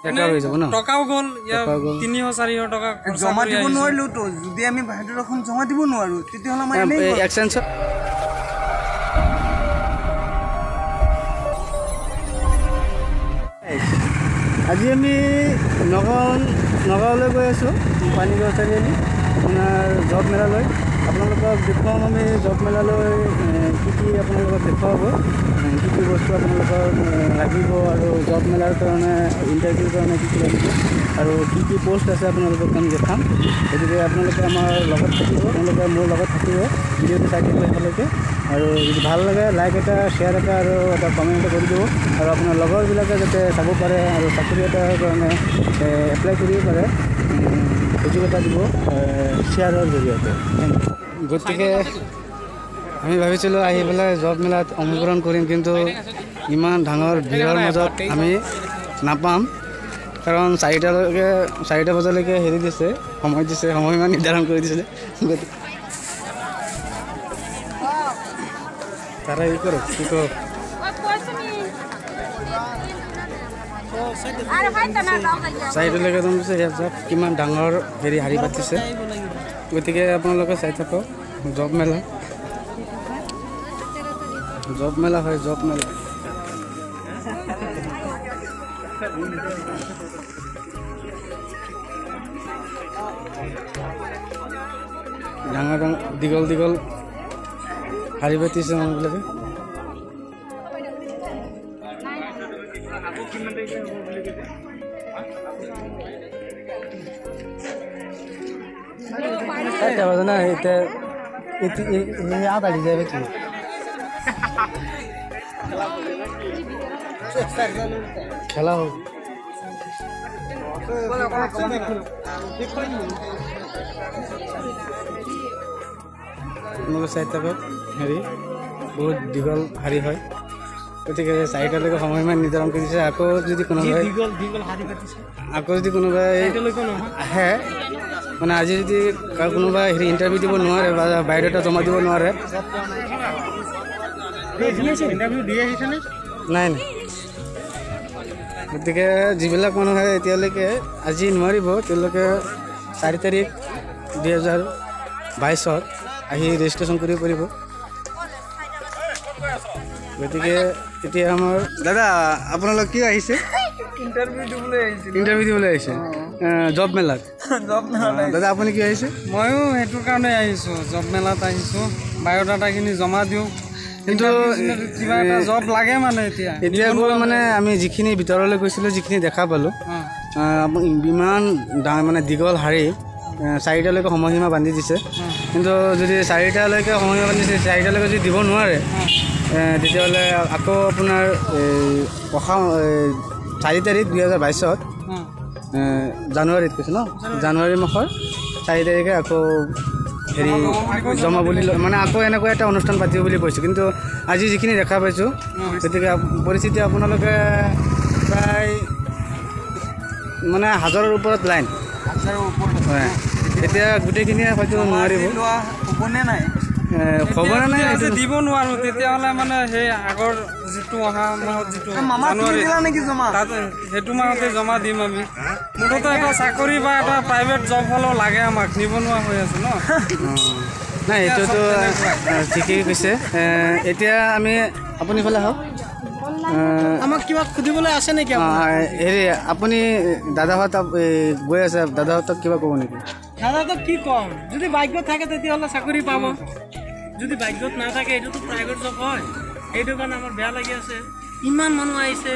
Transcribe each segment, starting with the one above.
বেকাৰ হৈ যাব ন। টকাও গ'ল, 300-400 টকা জমা দিব নোৱাৰিলোঁ তো। যদি আমি বাহিৰত জমা দিব নোৱাৰোঁ তেতিয়াহ'লে আমাৰ এনেই এক্সচেঞ্জ। আজি আমি নগাঁৱলৈ গৈ আছোঁ, পানীগাঁও চাৰিআলি আপোনাৰ জব মেলালৈ। আপোনালোকক দেখুৱাম আমি জব মেলালৈ কি কি আপোনালোকক দেখুৱাব, কি কি বস্তু আপোনালোকৰ লাগিব আৰু জব মেলাৰ কাৰণে ইণ্টাৰভিউৰ কাৰণে কি কি লাগিব আৰু কি কি পষ্ট আছে আপোনালোকক আমি দেখাম। গতিকে আপোনালোকে আমাৰ লগত থাকিব, আপোনালোকে মোৰ লগত থাকিব, ভিডিঅ'টো চাই থাকিব শেষলৈকে। আৰু যদি ভাল লাগে লাইক এটা, শ্বেয়াৰ এটা আৰু এটা কমেণ্ট এটা কৰি দিব, আৰু আপোনাৰ লগৰবিলাকে যাতে চাব পাৰে আৰু চাকৰি এটাৰ কাৰণে এপ্লাই কৰিব পাৰে সুযোগ এটা দিব শ্বেয়াৰৰ জৰিয়তে। গতিকে আমি ভাবিছিলোঁ আহি পেলাই জব মেলাত অংশগ্ৰহণ কৰিম, কিন্তু ইমান ডাঙৰ ভিৰৰ মাজত আমি নাপাম, কাৰণ 4টা বজালৈকে হেৰি দিছে, সময় দিছে, সময় ইমান নিৰ্ধাৰণ কৰি দিছিলে। গতিকে তাৰা ই কৰো কি কৰো চাৰিটালৈকে দিছে। ইয়াত যাওক কিমান ডাঙৰ হেৰি শাৰী পাতিছে। গতিকে আপোনালোকে চাই থাকক জব মেলা, জব মেলা হয়, জব মেলা। ডাঙৰ ডাঙৰ দীঘল দীঘল শাৰী পাতিছে মানুহবিলাকে। না এতিয়া আধা যাবে কি খেলা হোক। আপোনালোকে চাই থাকক, হেৰি বহুত দীঘল শাৰী হয়। গতিকে 4টালৈকে সময় ইমান নিৰ্ধাৰণ কৰি দিছে। আকৌ যদি কোনোবাই আহে, মানে আজি যদি কোনোবাই হেৰি ইণ্টাৰভিউ দিব নোৱাৰে বা বায়'ডাটা জমা দিব নোৱাৰে, নাই নাই, গতিকে যিবিলাক মানুহে এতিয়ালৈকে আজি নোৱাৰিব তেওঁলোকে 4 তাৰিখ 2022 আহি ৰেজিষ্ট্ৰেশ্যন কৰিব পাৰিব। গতিকে এতিয়া আমাৰ দাদা আপোনালোক কিয় আহিছে? ইণ্টাৰভিউ দিবলৈ আহিছে। ইণ্টাৰভিউ দিবলৈ আহিছে জব মেলাত। দাদা আপুনি কি আহিছে? ময়ো সেইটো কাৰণে আহিছোঁ, জব মেলাত আহিছোঁ, বায়'ডাটাখিনি জমা দিওঁ, কিন্তু কিবা এটা জব লাগে মানে। এতিয়া এতিয়া গৈ মানে আমি যিখিনি ভিতৰলৈ গৈছিলোঁ, যিখিনি দেখা পালোঁ, ইমান মানে দীঘল শাৰী, 4টালৈকে সময়সীমা বান্ধি দিছে। কিন্তু যদি 4টালৈকে সময়সীমা বান্ধি দিছে, 4টালৈকে যদি দিব নোৱাৰে তেতিয়াহ'লে আকৌ আপোনাৰ অহা 4 তাৰিখ 2022 জানুৱাৰীত কৈছে ন, জানুৱাৰী মাহৰ 4 তাৰিখে আকৌ হেৰি জমা বুলি মানে আকৌ এনেকুৱা এটা অনুষ্ঠান পাতিব বুলি কৈছোঁ। কিন্তু আজি যিখিনি দেখা পাইছোঁ, গতিকে পৰিস্থিতি আপোনালোকে প্ৰায় মানে হাজাৰৰ ওপৰত লাইন হয়। এতিয়া গোটেইখিনিয়ে হয়তো নোৱাৰিব, খবৰ নাই দিব নোৱাৰোঁ, তেতিয়াহ'লে মানে সেই আগৰ যিটো অহা মাহত যিটো তাত সেইটো মাহতে জমা দিম আমি। মুঠতে এটা চাকৰি বা এটা প্ৰাইভেট জব হ'লেও লাগে আমাক, নিবনুৱা হৈ আছোঁ ন। নাই সেইটোতো ঠিকেই কৈছে। এতিয়া আমি আপুনি ফালে আহক, আমাক কিবা সুধিবলৈ আছে নেকি? হেৰি আপুনি দাদাহঁত গৈ আছে, দাদাহঁতক কিবা ক'ব নেকি? দাদাহঁতক কি ক'ম, যদি ভাগ্যত থাকে তেতিয়াহ'লে চাকৰি পাব, যদি ভাগ্যত নাথাকে এইটোতো প্ৰাইভেট জব হয়। সেইটো কাৰণে আমাৰ বেয়া লাগি আছে। ইমান মানুহ আহিছে,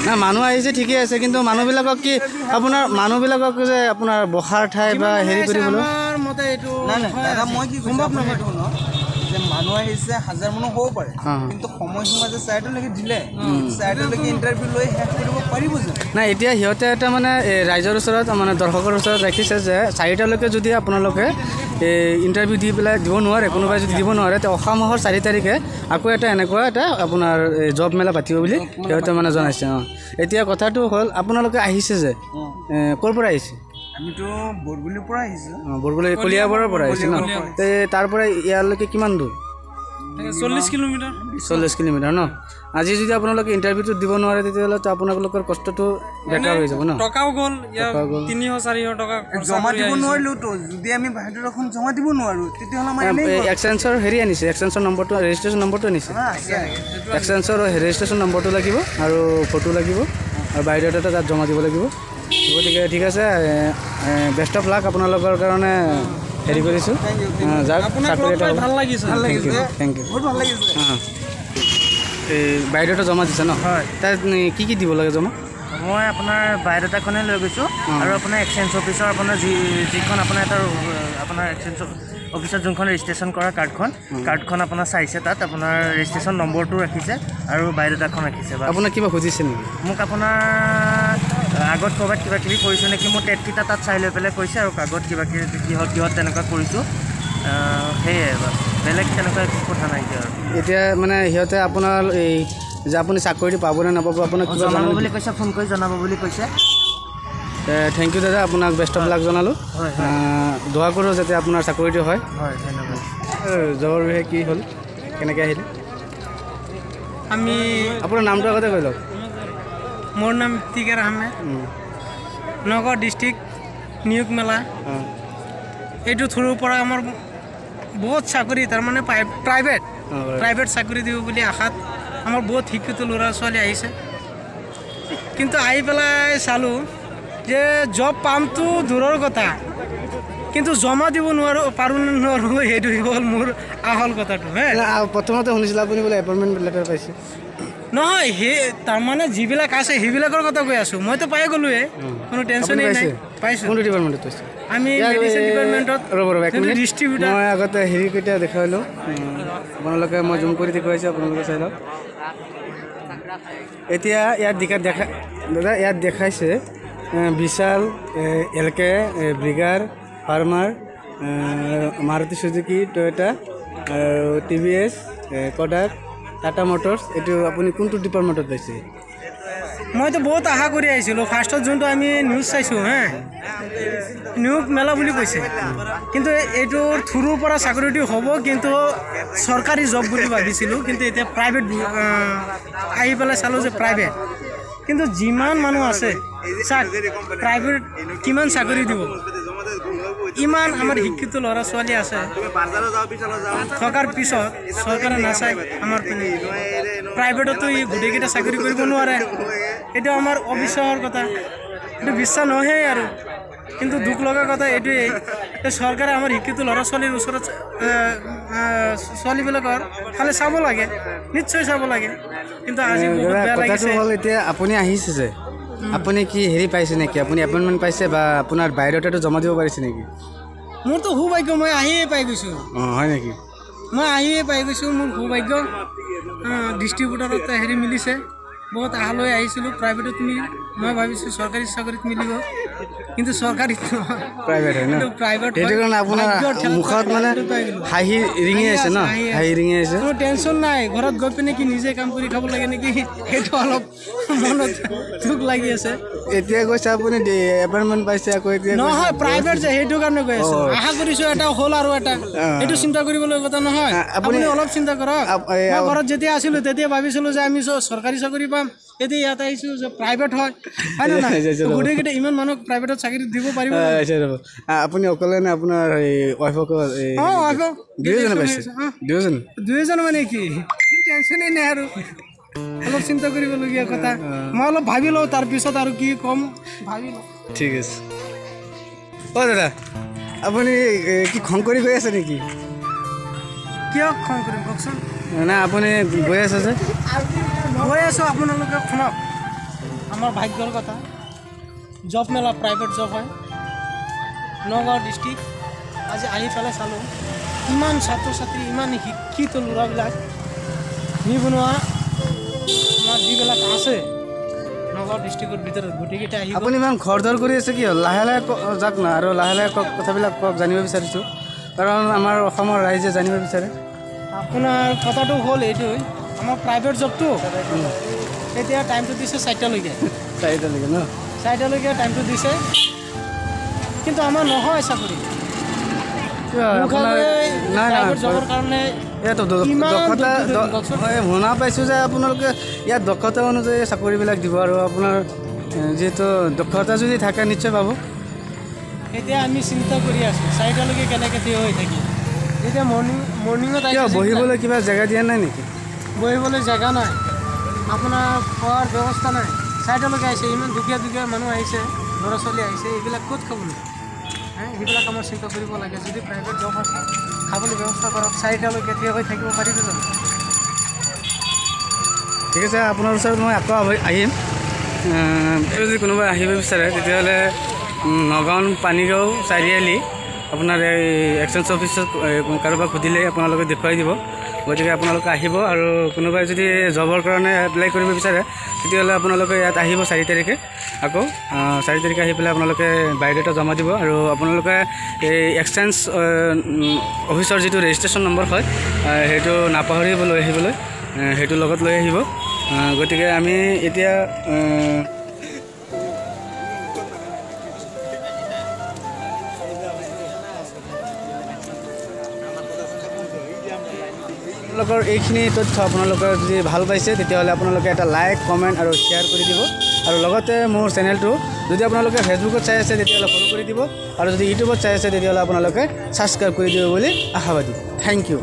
না মানুহ আহিছে ঠিকেই আছে, কিন্তু মানুহবিলাকক কি আপোনাৰ মানুহবিলাকক যে আপোনাৰ বহাৰ ঠাই বা হেৰি কৰিবলৈ সম্ভৱ নহয়। যে মানুহ আহিছে হাজাৰ মানুহ হ'ব পাৰে, কিন্তু সময়সীমা যে 4টালৈকে দিলে, 4টালৈকে ইণ্টাৰভিউ লৈ শেষ কৰিব পাৰিব জানো? নাই, এতিয়া সিহঁতে এটা মানে ৰাইজৰ ওচৰত মানে দৰ্শকৰ ওচৰত ৰাখিছে যে 4টালৈকে যদি আপোনালোকে এই ইণ্টাৰভিউ দি পেলাই দিব নোৱাৰে, কোনোবাই যদি দিব নোৱাৰে, তে অহা মাহৰ 4 তাৰিখে আকৌ এটা এনেকুৱা এটা আপোনাৰ জব মেলা পাতিব বুলি সিহঁতে মানে জনাইছে। অঁ, এতিয়া কথাটো হ'ল আপোনালোকে আহিছে যে ক'ৰ পৰা আহিছে? আমিতো বৰগুলিৰ পৰা আহিছোঁ। অঁ, বৰগুলি কলিয়াবৰৰ পৰা আহিছে ন? তাৰ পৰা ইয়ালৈকে কিমান দূৰ? 40 কিলোমিটাৰ। 40 কিলোমিটাৰ ন? আজি যদি আপোনালোকে ইণ্টাৰভিউটো দিব নোৱাৰে তেতিয়াহ'লেতো আপোনালোকৰ কষ্টটো বেকাৰ হৈ যাব ন? টকাও গ'ল, 300-400 টকা জমা দিব নোৱাৰিলোতো। যদি আমি বাহিৰত জমা দিব নোৱাৰোঁ তেতিয়াহ'লে আমাৰ এক্সচেঞ্জৰ হেৰি আনিছে, এক্সচেঞ্জৰ নম্বৰটো, ৰেজিষ্ট্ৰেশ্যন নম্বৰটো আনিছে। এক্সচেঞ্জৰ ৰেজিষ্ট্ৰেশ্যন নম্বৰটো লাগিব আৰু ফটো লাগিব আৰু বায়'ডাটা তাত জমা দিব লাগিব। গতিকে ঠিক আছে, বেষ্ট অফ লাক আপোনালোকৰ কাৰণে হেৰি কৰিছোঁ। যাওক, চাকৰি এটা ভাল লাগিছে। Thank U, বহুত ভাল লাগিছে। এই বায়'ডাটা জমা দিছে ন? তাত কি কি দিব লাগে জমা? মই আপোনাৰ বায়'ডাটাখনে লৈ গৈছোঁ আৰু আপোনাৰ এক্সচেঞ্জ অফিচৰ আপোনাৰ যিখন আপোনাৰ এটা আপোনাৰ এক্সচেঞ্জ অফিচত যোনখন ৰেজিষ্ট্ৰেশ্যন কৰা কাৰ্ডখন আপোনাৰ চাইছে, তাত আপোনাৰ ৰেজিষ্ট্ৰেশ্যন নম্বৰটো ৰাখিছে আৰু বায়'ডাটাখন ৰাখিছে। আপোনাক কিবা খুজিছে নেকি? মোক আপোনাৰ আগত ক'ৰবাত কিবা কিবি কৰিছোঁ নেকি, মোৰ টেটকেইটা তাত চাই লৈ পেলাই কৈছে আৰু আগত কিবা কিবি কিহত কিহত তেনেকুৱা কৰিছোঁ, সেয়াই বাছ, বেলেগ তেনেকুৱা একো কথা নাইকিয়া। আৰু এতিয়া মানে সিহঁতে আপোনাৰ এই যে আপুনি চাকৰিটো পাব নে নাপাব আপোনাক কিবা জনাব বুলি কৈছে, ফোন কৰি জনাব বুলি কৈছে। Thank U দাদা, আপোনাক বেষ্ট অফ লাক জনালোঁ। দোৱা কৰোঁ যাতে আপোনাৰ চাকৰিটো হয়। হয়, ধন্যবাদ। জবৰ বিষয়ে কি হ'ল, কেনেকৈ আহিলে? আমি আপোনাৰ নামটো আগতে কৈ লওক। মোৰ নাম ইফতিকাৰ আহমেদ, নগাঁও ডিষ্ট্ৰিক্ট, নিয়োগ মেলা। এইটো থ্ৰুৰ পৰা আমাৰ বহুত চাকৰি, তাৰমানে প্ৰাইভেট চাকৰি দিব বুলি আশাত আমাৰ বহুত শিক্ষিত ল'ৰা ছোৱালী আহিছে। কিন্তু আহি পেলাই চালোঁ যে জব পামটো দূৰৰ কথা, কিন্তু জমা দিব নোৱাৰোঁ, পাৰোঁ নে নোৱাৰোঁ সেইটো হ'ল মোৰ আহল কথাটো। হে, প্ৰথমতে শুনিছিলোঁ আপুনি বোলে এপইণ্টমেণ্ট লেটাৰ পাইছে। নহয়, সেই তাৰমানে যিবিলাক আছে সেইবিলাকৰ কথা কৈ আছোঁ। মইতো পাই গ'লোৱে, কোনো টেনশ্যনেই নাই। পাইছোঁ। কোনটো ডিপাৰ্টমেণ্টত পাইছে? আমি মেডিচিন ডিপাৰ্টমেণ্টত। ৰ'ব ৰ'ব এক মিনিট, ডিষ্ট্ৰিবিউটাৰ। মই আগতে হেৰিকেইটা দেখুৱাই লওঁ আপোনালোকে, মই জুম কৰি দেখুৱাইছোঁ, আপোনালোকে চাই লওক। এতিয়া ইয়াত দেখা দাদা, ইয়াত দেখাইছে বিশাল, এল কে, ব্ৰিগাৰ, ফাৰ্মাৰ, মাৰুতি চুজুকি, টয়টা আৰু T V S, Kodak, Tata Motors. এইটো আপুনি কোনটো ডিপাৰ্টমেণ্টত পাইছে? মইতো বহুত আশা কৰি আহিছিলোঁ। ফাৰ্ষ্টত যোনটো আমি নিউজ চাইছোঁ, হে নিয়োগ মেলা বুলি কৈছে, কিন্তু এইটোৰ থ্ৰুৰ পৰা চাকৰিটো হ'ব, কিন্তু চৰকাৰী জব বুলি ভাবিছিলোঁ, কিন্তু এতিয়া প্ৰাইভেট আহি পেলাই চালোঁ যে প্ৰাইভেট। কিন্তু যিমান মানুহ আছে চাওক, প্ৰাইভেট কিমান চাকৰি দিব, ইমান আমাৰ শিক্ষিত ল'ৰা ছোৱালী আছে থকাৰ পিছত চৰকাৰে নাচায় আমাৰ পিনে। প্ৰাইভেটতো ই গোটেইকেইটা চাকৰি কৰিব নোৱাৰে, এইটো আমাৰ অবিশ্বাসৰ কথা, এইটো বিশ্বাস নহয়েই আৰু। কিন্তু দুখ লগা কথা এইটোৱেই যে চৰকাৰে আমাৰ শিক্ষিত ল'ৰা ছোৱালীৰ ওচৰত ছোৱালীবিলাকৰ খালি চাব লাগে, নিশ্চয় চাব লাগে। কিন্তু আজি বহুত বেয়া লাগিছে। কথাটো হ'ল এতিয়া আপুনি আহিছে যে, আপুনি কি হেৰি পাইছে নেকি? আপুনি এপইণ্টমেণ্ট পাইছে বা আপোনাৰ বায়'ডাটাটো জমা দিব পাৰিছে নেকি? মোৰতো সৌভাগ্য, মই আহিয়ে পাই গৈছোঁ। অঁ, হয় নেকি? মই আহিয়ে পাই গৈছোঁ, মোৰ সৌভাগ্য। ডিষ্ট্ৰিবিউটাৰত হেৰি মিলিছে, বহুত আশা লৈ আহিছিলোঁ। প্ৰাইভেটত মিলি মই ভাবিছোঁ চৰকাৰী চাকৰিত মিলিব, কিন্তু চৰকাৰীত নহয়, প্ৰাইভেট হয় ন? প্ৰাইভেট। সেইটো কাৰণে আপোনাৰ মুখত মানে হাঁহি ৰিঙি আছে ন? হাঁহি ৰিঙি আছে, কোনো টেনশ্যন নাই। ঘৰত গৈ পিনে কি নিজে কাম কৰি খাব লাগে নেকি, সেইটো অলপ মনত দুখ লাগি আছে। এতিয়া কৈছে আপুনি এপইণ্টমেণ্ট পাইছে, আকৌ এতিয়া নহয় প্ৰাইভেট যে, সেইটো কাৰণে কৈ আছোঁ। আশা কৰিছোঁ এটা হ'ল আৰু এটা, সেইটো চিন্তা কৰিবলৈ কথা নহয়। আপুনি অলপ চিন্তা কৰক। মই ঘৰত যেতিয়া আছিলোঁ তেতিয়া ভাবিছিলোঁ যে আমি চৰকাৰী চাকৰি পাম, এতিয়া ইয়াত আহিছোঁ যে প্ৰাইভেট হয়, হয় নে নাই? গোটেইকেইটা ইমান মানুহক প্ৰাইভেটত চাকৰি দিব পাৰিব? আপুনি অকলে নে আপোনাৰ ৱাইফকো? অঁ, ৱাইফক। দুয়োজনে পাইছে? দুয়োজন? দুয়োজন মানে কি টেনশ্যনেই নাই আৰু, অলপ চিন্তা কৰিবলগীয়া কথা। মই অলপ ভাবি লওঁ, তাৰপিছত আৰু কি ক'ম ভাবি লওঁ। ঠিক আছে। অ' দাদা, আপুনি কি খং কৰি গৈ আছে নেকি? কিয় খং কৰিম কওকচোন? নাই, আপুনি গৈ আছে যে? গৈ আছোঁ। আপোনালোকে শুনক, আমাৰ ভাগ্যৰ কথা। জব মেলা প্ৰাইভেট জব হয়, নগাঁও ডিষ্ট্ৰিক্ট। আজি আহি পেলাই চালোঁ, ইমান ছাত্ৰ ছাত্ৰী, ইমান শিক্ষিত ল'ৰাবিলাক, নিবনুৱা আমাৰ যিবিলাক আছে নগাঁও ডিষ্ট্ৰিক্টৰ ভিতৰত গোটেইকেইটা আহি। আপুনি ইমান খৰ ধৰ কৰি আছে কি হ'ল? লাহে লাহে যাওক না, আৰু লাহে লাহে কওক, কথাবিলাক কওক, জানিব বিচাৰিছোঁ, কাৰণ আমাৰ অসমৰ ৰাইজে জানিব বিচাৰে। আপোনাৰ কথাটো হ'ল এইটোৱে, আমাৰ প্ৰাইভেট জবটো এতিয়া টাইমটো দিছে 4টালৈকে। 4টালৈকে ন? 4টালৈকে টাইমটো দিছে, কিন্তু আমাৰ নহয় চাকৰি। ইয়াত দক্ষতা শুনা পাইছোঁ যে আপোনালোকে ইয়াত দক্ষতা অনুযায়ী চাকৰিবিলাক দিব আৰু আপোনাৰ যিহেতু দক্ষতা যদি থাকে নিশ্চয় পাব। এতিয়া আমি চিন্তা কৰি আছোঁ 4টালৈকে কেনেকৈ থিয় হৈ থাকিম। এতিয়া মৰ্ণিঙত বহিবলৈ কিবা জেগা দিয়া নাই নেকি? বহিবলৈ জেগা নাই, আপোনাৰ খোৱাৰ ব্যৱস্থা নাই। 4টালৈকে আহিছে, ইমান দুখীয়া দুখীয়া মানুহ আহিছে, ল'ৰা ছোৱালী আহিছে, এইবিলাক ক'ত খাবলৈ? সেইবিলাক আমাৰ চিন্তা কৰিব লাগে। যদি প্ৰাইভেট জব আছে খাবলৈ ব্যৱস্থা কৰক। 4টালৈকে থিয় হৈ থাকিব পাৰিব জানো? ঠিক আছে, আপোনাৰ ওচৰত মই আকৌ আহিম। যদি কোনোবাই আহিব বিচাৰে তেতিয়াহ'লে নগাঁও পানীগাঁও চাৰিআলি আপোনাৰ এই এক্সচেঞ্জ অফিচত কাৰোবাক সুধিলে আপোনালোকে দেখুৱাই দিব। গতিকে আপোনালোকে আহিব আৰু কোনোবাই যদি জবৰ কাৰণে এপ্লাই কৰিব বিচাৰে তেতিয়াহ'লে আপোনালোকে ইয়াত আহিব 4 তাৰিখে। আকৌ 4 তাৰিখে আহি পেলাই আপোনালোকে বায়'ডাটা জমা দিব আৰু আপোনালোকে এই এক্সচেঞ্জ অফিচৰ যিটো ৰেজিষ্ট্ৰেশ্যন নম্বৰ হয় সেইটো নাপাহৰিব লৈ আহিবলৈ, সেইটো লগত লৈ আহিব। গতিকে আমি এতিয়া আপোনালোকৰ এইখিনি তথ্য আপোনালোকে যদি ভাল পাইছে তেতিয়াহ'লে আপোনালোকে এটা লাইক, কমেণ্ট আৰু শ্বেয়াৰ কৰি দিব আৰু লগতে মোৰ চেনেলটো যদি আপোনালোকে ফেচবুকত চাই আছে তেতিয়াহ'লে ফ'ল' কৰি দিব আৰু যদি ইউটিউবত চাই আছে তেতিয়াহ'লে আপোনালোকে ছাবস্ক্ৰাইব কৰি দিব বুলি আশাবাদী। Thank you.